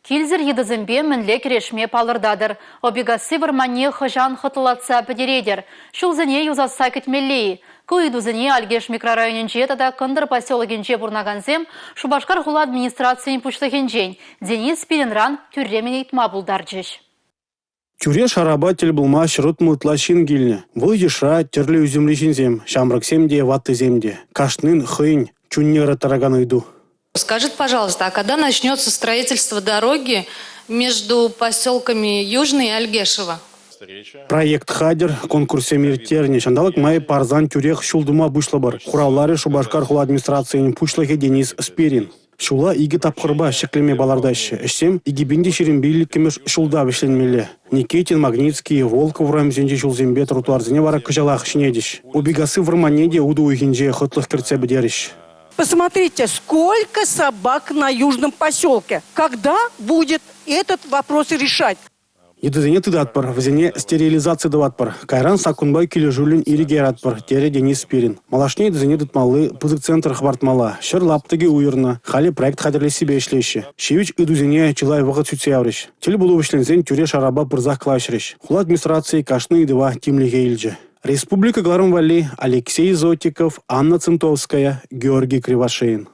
Килсӗр йытӑсемпе мӗнле кӗрешме палӑртатӑр? Опикасси вӑрманне хӑҫан хӑтлӑлатса пӗтеретӗр? Ҫулсене юсасса кӗтмелле-и? Ку ыйтусене Алькеш микрорайонӗнче тата Кӑнтӑр поселокӗнче пурӑнакансем Шупашкар хула администрацийӗн пуҫлӑхӗнчен Денис Спиринран тӳрремӗн ыйтма пултарчӗҫ. Тӳре-шарапа тӗл пулма 160 ытла ҫын килнӗ. Вӑл йышра тӗрлӗ ӳсӗмри ҫынсем, ҫамрӑксем те, ваттисем те. Кашнин хӑйӗн чунне ыраттаракан ыйту. Скажите, пожалуйста, а когда начнется строительство дороги между поселками Южный и Альгешево? Проект хатӗр, конкурссем ирттернӗ, ҫанталӑк май парсан тӳрех ҫул тума пуҫлӑпӑр, хуравларӗ Шупашкар хула администрацийӗн пуҫлӑхӗ Денис Спирин. Ҫула икӗ тапхӑрпа ҫӗклеме палӑртаҫҫӗ. Ӗҫсем 2025-мӗш ҫулта вӗҫленмелле. Никитин, Магницкий, Волков урамӗсенчи ҫулсемпе тротуарсене вара кӑҫалах ҫӗнетӗҫ. Упикасси вӑрманне те утӑ уйӑхӗнче хӑтлӑх кӗртсе пӗтерӗҫ. Посмотрите, сколько собак на Южном поселке. Когда будет этот вопрос решать? Йытӑсене тытатпӑр, вӗсене стерилизаци тӑватпӑр. Кайран саккунпа килӗшӳллӗн ирӗке яратпӑр, терӗ Денис Спирин. Малашне йытӑсене тытмалли пысӑк центр хӑпартмалла, ҫӗр лаптӑкӗ уйӑрнӑ, халӗ проект хатӗрлессипе ӗҫлеҫҫӗ. Ҫивӗч ыйтусене чылай вӑхӑт сӳтсе яврӗҫ. Тӗл пулу вӗҫленсен тӳре-шарапа пырсах калаҫрӗҫ. Хула администрацийӗ кашни ыйтӑва тимлӗхе илчӗ. Республика кӑларӑм валли Алексей Зотиков, Анна Центовская, Георгий Кривошеин.